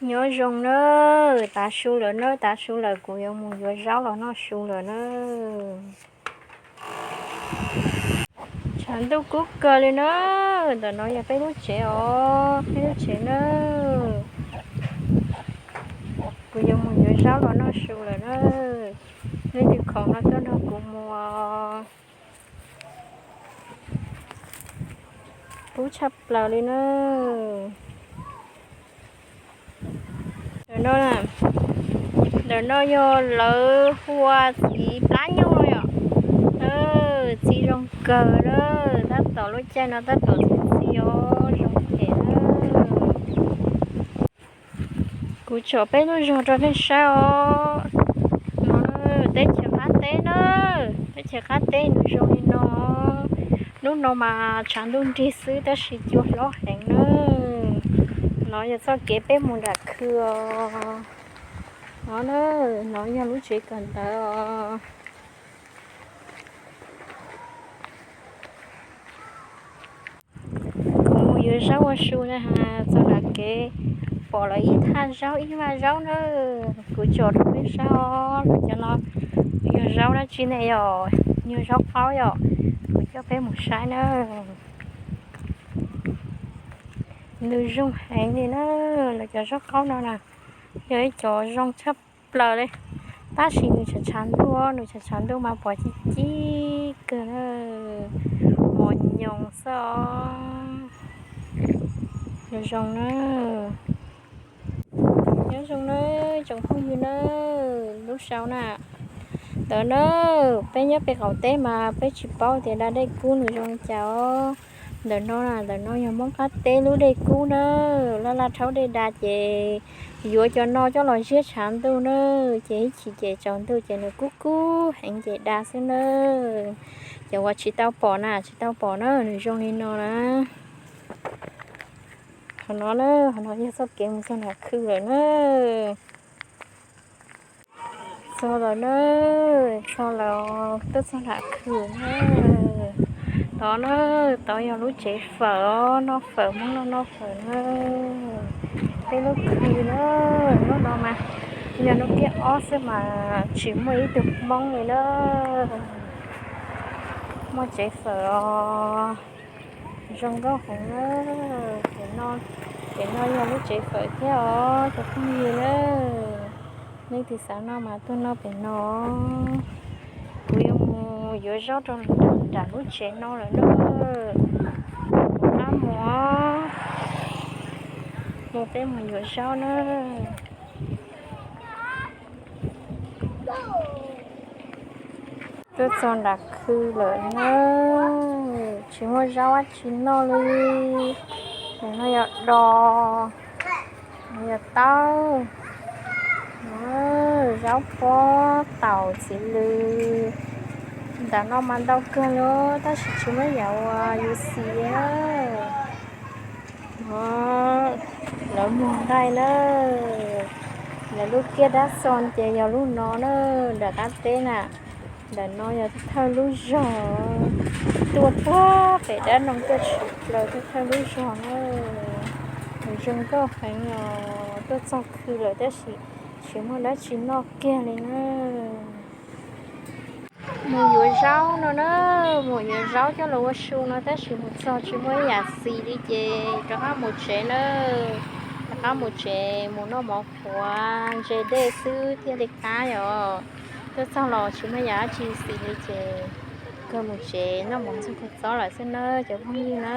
Nyob zoo na, tav su lawm na, tav su lawm kuv yuav mus yuav zaub los noj su lawm na. Tshav ntuj kub kawg li na. Ntawm no yog peb lub tsev os, peb lub tsev na. Kuv yuav mus yuav zaub los noj su lawm na. Leej twg khoom no tuaj nrog kuv mus. Kub tshaj plaws li na. Ntawm no, ntawm no yog lawv hu ua txiv plab nyuj no yom. Txiv zoo kawg na, tab tom lub caij no tab tom txi txiv os, zoo heev na. Kuv tsom peb lub zog rau nej saib os. No, teb chaws qab teb na, teb chaws qab teb nws zoo li no. Hnub no mas tshav ntuj nrig xwb tab sis cua hlob heev na. No yog txoj kev peb mus nram khw os. No, no yog lub tsev kawm ntawv os. Kuv mus yuav zaub ua su na has, txog nram kev pom lawv ib thaj zaub ib vaj zaub na. Kuv tsom rau peb saib os, lawv cov no yog zaub dab tsi ne yom, yog zaub qaub yom. Kuv coj peb mus saib na. Nws zoo heev li na, lawv cov zaub qaub no na, yog ib cov zoo tshaj plaws li. Tab sis nws tshav tshav ntuj, nws tshav tshav ntuj mas pom ci ci kawg na, mos nyoos xwb os. Nws zoo na. Nyob zoo na tsoom phooj ywg na, lub sau na. Ntawm no, peb nyob pem qaum teb mas peb tsis paub tias da dej kub nws zoo li cas os. Ntawm no, ntawm no yog Hmoob qab teb lub dej kub na, laj laj rhaub dej da ces yuav cov no coj los ziab tshav ntuj na, ces ib chim ces tsaus ntuj ces nws kub kub heev ces da xwb na. Cov uas tsis tau pom na, tsis tau pom na, nws zoo li no na. Qhov no na, qhov no yog txoj kev mus txog nram khw lawm na. Txog lawm na, txog lawm, twb txog nram khw na. Tod na, tod yog lub tsev fawm os, noj fawm, Hmoob noj noj fawm na. Peb lub khw na, hnub no mas yog hnub thib ob xwb mas tsis muaj ib tug Hmoob li na. Muaj tsev fawm os. Zoo nkauj heev na. Pem no, pem no yog lub tsev fawm thiab os cov phooj ywg na. Leej twg xav noj mas tuaj noj pem no. Kuv yuav mus yuav zaub rau nram lub tsev no lawm na. Kuv qab mus, mus peb mus yuav zaub na. Twb txog nram khw lawm na, tsis muaj zaub dab tsi noj li. Ntawm no yog dos, yog taub, zaub pob, taum, txiv lws. Ntawm no mas ntau kawg li tab sis tsis muaj yam uas yus xis na. Lawv muag nqaij na. Lawv lub kiab dab xo ces yog lub no na, nram qab teb na. Ntawm no yog thawj lub zog, tuaj puag pem dab no tuaj tshwm plaws thawj lub zog na. Nws zoo nkauj heev os, tuaj txog khw lawm tab sis tsis muaj dab tsi noj kiag li na. Mus yuav zaub no na, mus yuav zaub coj los ua su no tab sis mus txog tsis muaj ib yam xis li ces rov qab mus tsev na. Rov qab mus tsev mus noj mov qhuav ntse dej xwb thiaj li qab yom. Tuaj txog los tsis muaj yam dab tsi xis li ces kawg mus tsev noj mov ntxuag kua txob lawm xwb na cov phooj ywg na.